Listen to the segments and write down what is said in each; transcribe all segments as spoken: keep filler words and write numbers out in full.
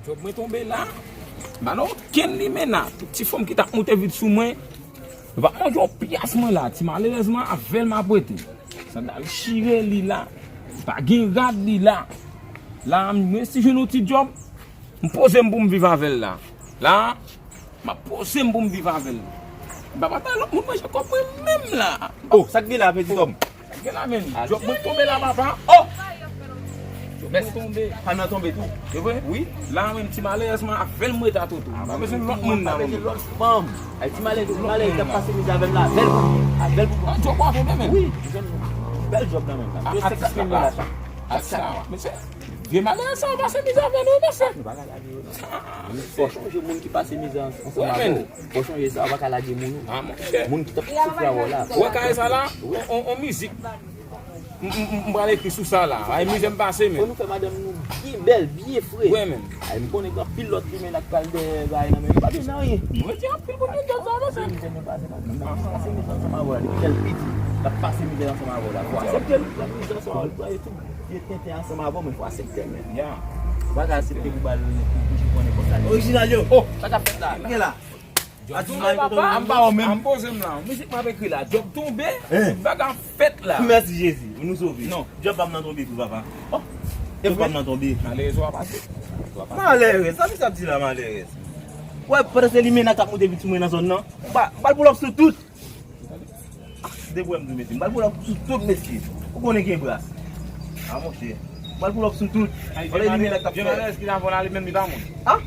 Djòb mwen tonbe la. M pa nan okenn limena. Tout ti fanm ki t ap moute vit sou mwen, yo pa t manje yon pyas mwen la. Ti malerèzman, avè l m ap rete. Sandal chire li la. Pa gen rad li la. La, mwen si jwenn yon ti djòb, m poze m pou m viv avè l la. La, m ap poze m pou m viv avè l. M pa pata lòt moun manje kòb mwen menm la. Oh, sa k gen la, Petit Homme? Sa k gen la, menm? Djòb mwen tonbe la, papa. Oh! Djòb mwen tonbe. Pam nan tonbe tou. Se vre? Wi. La, menm, ti malerèzman, avè l mwen ta toto. M pa bezwen lòt moun nan, menm. Lòt fanm. Ay, ti malè, ti malè, t ap pase mizè avè l la, avè l pou mwen. Avè l pou mwen. Ah, djòb w ap fè menm? Wi, bèl djòb nan menm. Ah, atis la. Atis la. Mesye, vye malè sa, w pase mizè avè nou, mesye. Nou pa ka lage yo, non. Fò chonje moun ki pase mizè ans-, ansanm avè w. Fò chonje sa, w pa ka lage moun ou. Ah, monchè. Moun ki t ap soufri avè w la. Ou wè kay sa la? On, on, on mizik. M, m, m, m pral ekri sou sa la. Ay, mizè m pase, men. Fò nou fè madanm nou byen bèl, byen fre. Wi, men. Ay, m konnen gen anpil lòt limena k pral dèyè bagay nan, men yo pa bezwen anyen. Mwen di anpil pou mwen djòb sa, men. Mizè nou pase, pase mizè ansanm avè w la. Depi lè l piti, l ap pase mizè ansanm avè w la. Fò aksepte l, l ap mizè ansanm avè w, l pral tou. Li tenten ansanm avè w, men fò aksepte l, men. Ya. Ou pa ka aksepte pou ba l, pou, pou jip pran nenpòt sa. Orijinal yo. Oh, sa k ap fèt la? Gen la. Atis mwen, papa, m pa wè menm. M poze m la. Mizik m ap ekri la. Djòb tonbe. Bagay fèt la. Mèsi Jezi. Nou sove. Non. Djòb pa m nan tonbe tou, papa. Oh. Djòb pa m nan tonbe. Malerèz w ap pase. Malerèz. Sa misye ap di la, malerèz? Wè, pandan se limena k ap moute vit sou mwen nan zòn nan. M pa, m pral pull up sou tout. De pwen m di mesye, m pral pull up sou tout mesye. Ou konnen gen bras. A monchè. M pral pull up sou tout. Ay, Vye Malè, Vye Malè ki lavan la, li menm li pa moun. Ah?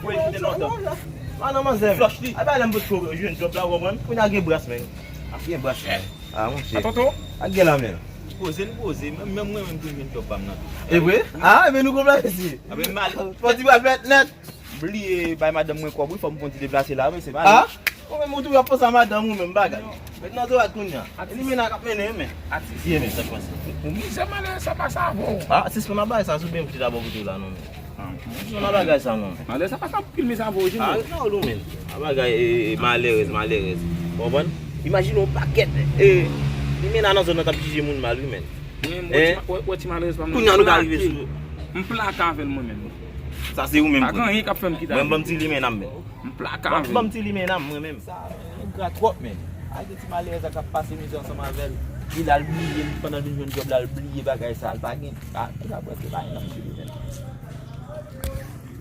Wi, li te lontan. Ah non, manzè. Flòch li. Ay, pa lè m potko jwenn djòb la, ou konprann? Kounye a gen bras, men. Ap gen bras, men. Ah, monchè. A tonton? Ak gen la, men. Poze n poze, menm, menm mwen menm tou jwenn djòb pa m nan. E vre? Ah, men nou konprann mesye. Ape mal. Fò ti pral fèt nèt. Bliye bay madanm mwen kòb wi, fò m fè yon ti deplase la wi, se pa. Ah? Ou menm ou tou ap panse a madanm ou menm bagay. Met nan dwat kounye a. Limena k ap mennen wi men. Atis. Ye men, sa k pase. Ou mizè malè sa pase avè w. Ah, sispann ap bay sa sou men m chita bò kote w la non men. Sispann ap bagay sa non. Malè sa pase anpil mizè avè w, Jimmy. Ah, ret nan wòl ou men. A bagay, e, e, malerèz, malerèz. Ou konprann? Imajine yon pakèt, e, limena nan zòn nan t ap jije moun mal wi men. Mwen, mwen, ti ma-, wè, wè ti malerèz pa m nan. Kounye a nou ka rive sou. M plake avè l mwen menm. Sa se ou menm. Pa gen anyen k ap fè m kite avè l. Mwen ban m ti limena m menm. M plake avè l. Ban m ti limena m mwen menm. Sa engra twòp menm. Ak de ti malerèz la k ap pase mizè ansanm avè l. Li la l bliye l, pandan l vin jwenn djòb la, l bliye bagay sa, l pa gen, pa, li pa prèske pa gen nan misye li menm.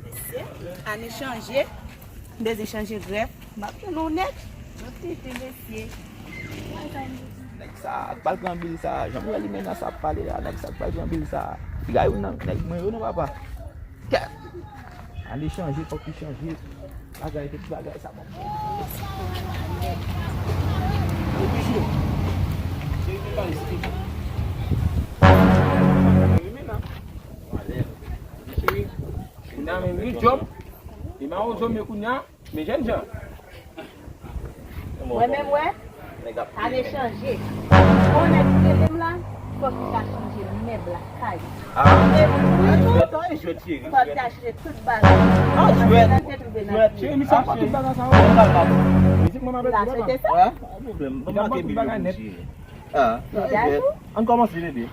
Mesye, ane chanje. M bezwen chanje grèf. M ap jwenn yon nèg. Yon tete mesye. Nèg sa k pral pran bil sa. Jan m wè limena sa ap pale la, nèg sa k pral pran bil sa. Piga youn nan nèg mwen yo non papa. Kèt. Ane chanje, fòk li chanje. Bagay, tout bagay sa bon. Kounya menm li djòb. Li mawozo men kounya. Men jènjan. Mwen menm wè, ane chanje. Bon nèg ki rele m la, fòk li ta chanje mèb lakay. Ah, jwèt, jwèt, cheri. Fòk li ta chanje tout bagay. Ah, jwèt. Cheri, misye ap tout bagay sa yo. Mizik mwen avèk ou papa. Sa se te sa. Ah, pa pwoblèm. Ban m make bil yo pou cheri. Ah, jwèt. Ann kòmanse bebe.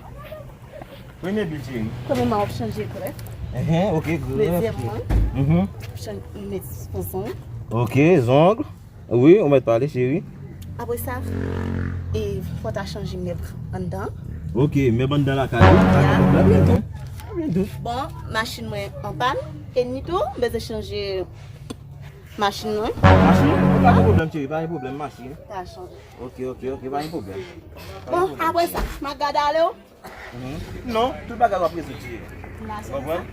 Premye bil cheri. Premyèman w ap chanje grèf. Enhen, ok, grèf. Dezyèmman, mhm, w ap chan-, met fo zong. Ok, zong. Wi, ou mèt pale cheri. Apre sa, e, fò w ta chanje mèb anndan. Ok, mèb anndan lakay ou. Ya. Bon, machin mwen an pàn. E ni tou, m bezwen chanje machin mwen. Machin? Pa gen pwoblèm cheri, pa gen pwoblèm, machin. Ta chanje. Ok, ok, ok, pa gen pwoblèm. Bon, apre sa, m ap gade ale w. Mhm. Non, tout bagay w ap rezoud cheri. Konprann?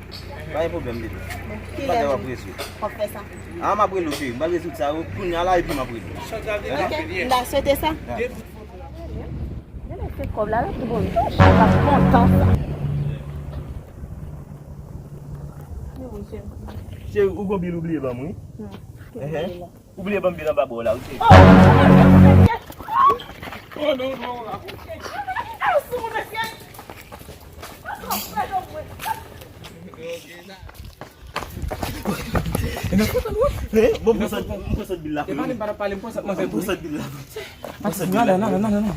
Pa gen pwoblèm bebe. Tout bagay w ap rezoud. W ap fè sa. Ah, m ap rele w cheri. M pral rezoud sa yo kounye a la epi m ap rele w. Ok, m ta swete sa. Gade se kòb la, la tou bon. Cheri, m ap kontan sa. Cheri, ou gon bil ou bliye ban m wi. Enhen. Ou bliye ban m bil anba bò w la, wi cheri. Oh non, non, la. Eh, bon, m pran sòt, m pran sòt bil la pou nou. E pa li m pa t ap pale, m pran sòt manzè pou li. Pran sòt bil la. Pran sòt bil la. Non, non, non, non, non.